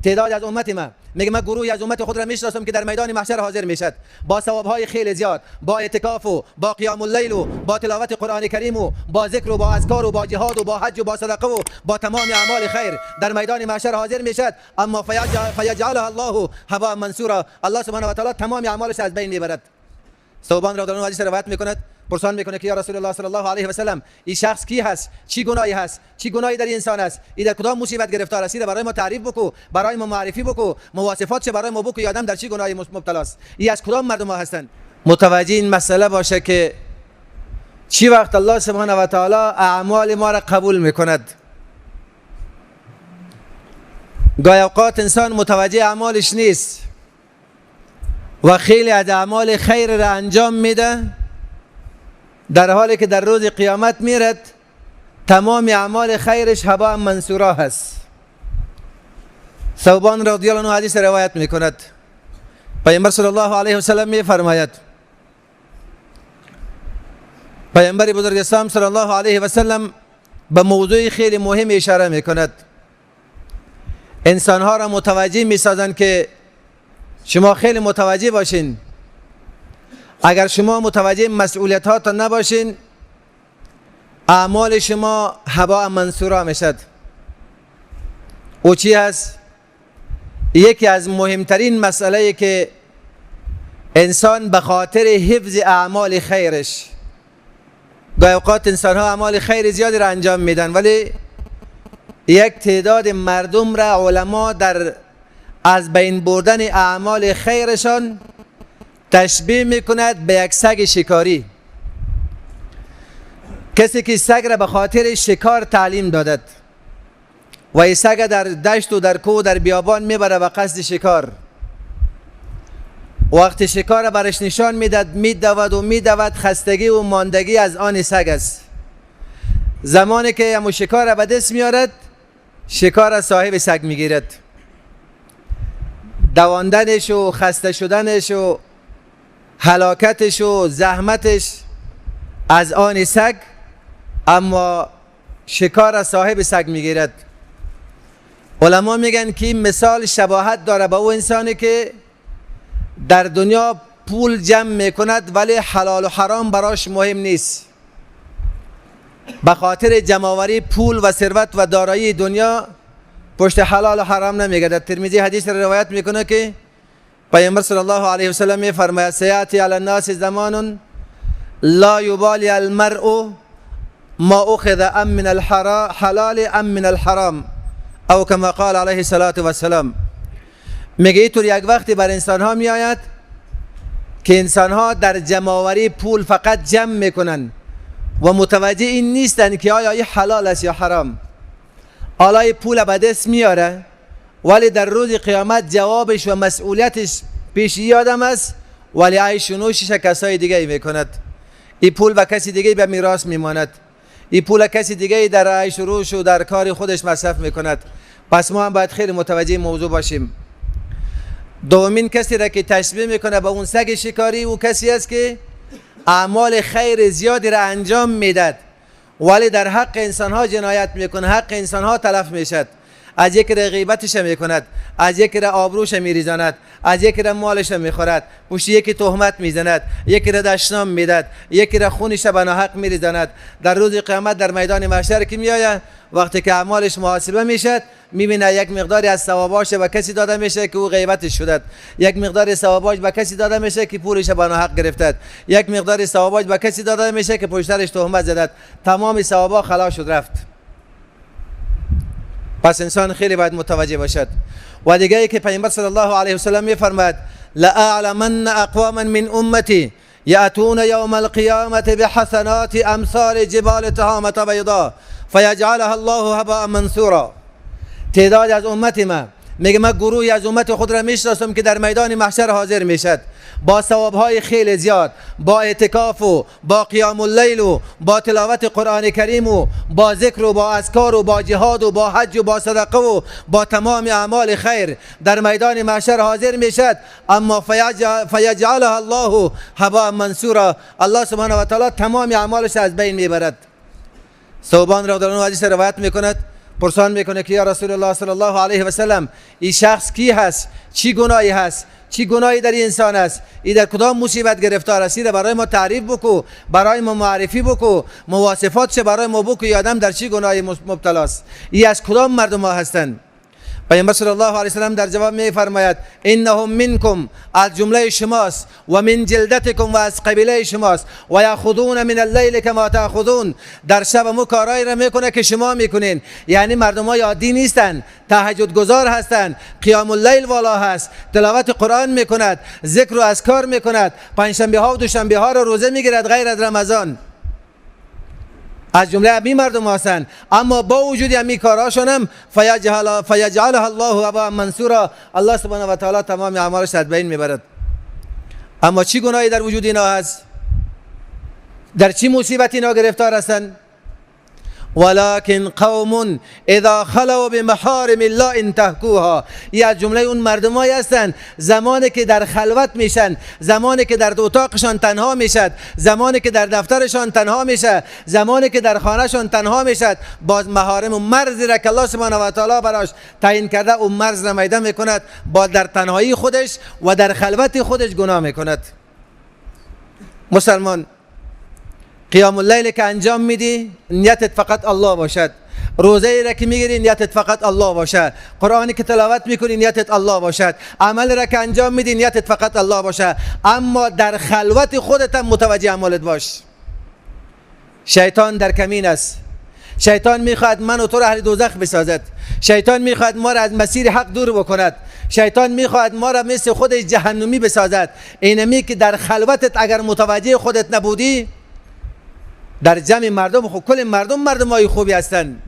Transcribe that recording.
تعداد از امت ما، میگه من گروهی از امت خود را میشناسم که در میدان محشر حاضر میشد با ثوابهای خیلی زیاد، با اعتکاف و با قیام اللیل و با تلاوت قرآن کریم و با ذکر و با اذکار و با جهاد و با حج و با صدقه و با تمام اعمال خیر در میدان محشر حاضر میشد. اما فیجعلها الله هباء منثورا، الله سبحانه و تعالی تمام اعمالش از بین میبرد. ثوبان رضی الله عنه حدیث روایت میکند، پرسان میکنه که یا رسول الله صلی الله علیه و سلم، این شخص کی هست؟ چی گناهی هست؟ چی گناهی در انسان است؟ این در کدام مصیبت گرفتار است؟ برای ما تعریف بکو، برای ما معرفی بکو، مواصفات چه برای ما بکو، آدم در چی گناهی مبتلا است؟ این از کدام مردم ها هستند؟ متوجه این مسئله باشه که چی وقت الله سبحانه و تعالی اعمال ما را قبول میکند. گاهی اوقات انسان متوجه اعمالش نیست و خیلی از اعمال خیر را انجام میده، در حالی که در روز قیامت میرد تمام اعمال خیرش هباء منثورا هست. ثوبان رضی الله عنه حدیث روایت میکند، پیامبر صلی الله علیه و سلم میفرماید، پیامبر بزرگ اسلام صلی الله علیه و سلم به موضوع خیلی مهم اشاره میکند. انسانها را متوجه میسازند که شما خیلی متوجه باشین. اگر شما متوجه مسئولیت هاتان نباشین، اعمال شما هباء منثورا میشد. او چی هست؟ یکی از مهمترین مسئله که انسان به خاطر حفظ اعمال خیرش، گاهی اوقات انسان ها اعمال خیر زیادی را انجام میدن، ولی یک تعداد مردم را علما در از بین بردن اعمال خیرشان تشبیه میکند به یک سگ شکاری. کسی که سگ را به خاطر شکار تعلیم دادد و این سگ در دشت و در کوه و در بیابان میبره به قصد شکار، وقتی شکار را برش نشان میداد میدود و میدود، خستگی و ماندگی از آن سگ است. زمانی که همون شکار را به دست میارد، شکار را صاحب سگ میگیرد. دواندنش و خسته شدنش و هلاکتش و زحمتش از آن سگ، اما شکار را صاحب سگ میگیرد. علما میگن که این مثال شباهت داره به او انسانی که در دنیا پول جمع میکند ولی حلال و حرام براش مهم نیست. به خاطر جمع‌آوری پول و ثروت و دارایی دنیا پشت حلال و حرام نمیگرده. ترمذی حدیث را روایت میکنه که پیامبر صلی الله علیه و سلم میفرماید سیاتی علی الناس زمان لا یبالی المرء ما اخذ ام من الحلال ام من الحرام او کما قال علیه الصلاة والسلام. میگه اینطور یک وقتی بر انسان ها میآید که انسان ها در جمع‌آوری پول فقط جمع میکنن و متوجه این نیستن که آیا این حلال است یا حرام. حالا این پول به دست میاره ولی در روز قیامت جوابش و مسئولیتش پیش ای آدم است، ولی عیش و نوشش کسای دیگه میکند. این پول به کسی دیگه به میراث میماند، این پول کسی دیگه در عیش و نوش و در کار خودش مصرف میکند. پس ما هم باید خیلی متوجه موضوع باشیم. دومین کسی را که تشبیه میکنه به اون سگ شکاری، او کسی است که اعمال خیر زیادی را انجام میداد ولی در حق انسانها جنایت میکنه، حق انسانها تلف میشد. از یک را غیبتش میکند، از یک را آبروش میریزاند، از یک را مالش میخورد، پشت یکی تهمت میزند، یکی را دشنام میداد، یکی را خونش به ناحق میریزاند. در روز قیامت در میدان محشر که میآید، وقتی که اعمالش محاسبه میشد، میبینه یک مقداری از ثواباش به کسی داده میشه که او غیبتش شده، یک مقدار ثواباش به کسی داده میشه که پولش به ناحق گرفته، یک مقدار ثواباش به کسی داده میشه که پشترش تهمت زده. تمام ثوابا خلاص شد رفت. پس انسان خیلی باید متوجه باشد. و دیگه ای که پیامبر صلی الله علیه و سلم میفرماید لأعلمن اقواما من امتی یأتون یوم القیامة بحسنات امثال جبال تهامة بیضاء فیجعلها الله هباء منثورا. تعداد از امت ما، میگه من گروهی از امت خود را میشناسم که در میدان محشر حاضر میشد با ثوابهای خیلی زیاد، با اعتکاف و با قیام اللیل و با تلاوت قرآن کریم و با ذکر و با اذکار و با جهاد و با حج و با صدقه و با تمام اعمال خیر در میدان محشر حاضر میشد. اما فیجعلها الله هباء منثورا، الله سبحانه و تعالی تمام اعمالش از بین میبرد. ثوبان رضی الله عنه حدیث روایت میکند، پرسان میکنه که یا رسول الله صلی الله علیه و سلم، این شخص کی هست؟ چی گناهی هست؟ چی گناهی در این انسان است؟ این در کدام مصیبت گرفتار است؟ این برای ما تعریف بکو، برای ما معرفی بکو، مواصفات چه برای ما بکو، این آدم در چی گناهی مبتلا است؟ این از کدام مردم ها هستند؟ پیامبر صلی الله علیه و سلم در جواب می فرماید انهم منکم، از جمله شماست، و من جلدتکم، و از قبیله شماست، و یاخذون من اللیل کما تاخذون، در شب مو کارایی را میکنه که شما میکنین. یعنی مردم های عادی نیستن، تهجد گزار هستند، قیام اللیل والا هست، تلاوت قرآن میکند، ذکر و اذکار میکند، پنجشنبه ها و دوشنبه ها را روزه میگیرد غیر از رمضان. از جمله امی مردم هستند. اما با وجود امی کاراشون هم فیجعلها الله هباء منثورا، الله سبحانه و تعالی تمام اعمالش از بین میبرد. اما چی گناهی در وجود اینا هست؟ در چی مصیبت اینا گرفتار هستند؟ ولكن قوم اذا خلوا بمحارم الله انتهكوها. یا از جمله اون مردمایی هستند زمانی که در خلوت میشن، زمانی که در اتاقشان تنها میشد، زمانی که در دفترشان تنها میشه، زمانی که در خانهشان تنها میشد، باز محارم و مرزی را که الله سبحانه و تعالی براش تعیین کرده اون مرز را میده میکند، باز در تنهایی خودش و در خلوت خودش گناه میکند. مسلمان، قیام اللیل که انجام میدی نیتت فقط الله باشد، روزه ای را که میگیری نیتت فقط الله باشد، قرآنی که تلاوت میکنی نیتت الله باشد، عمل را که انجام میدی نیتت فقط الله باشد، اما در خلوت خودت هم متوجه اعمالت باش. شیطان در کمین است. شیطان میخواهد من و تو را اهل دوزخ بسازد. شیطان میخواهد ما را از مسیر حق دور بکند. شیطان میخواهد ما را مثل خود جهنمی بسازد. اینمی که در خلوتت اگر متوجه خودت نبودی، در جمع مردم، خب کل مردم مردم های خوبی هستند،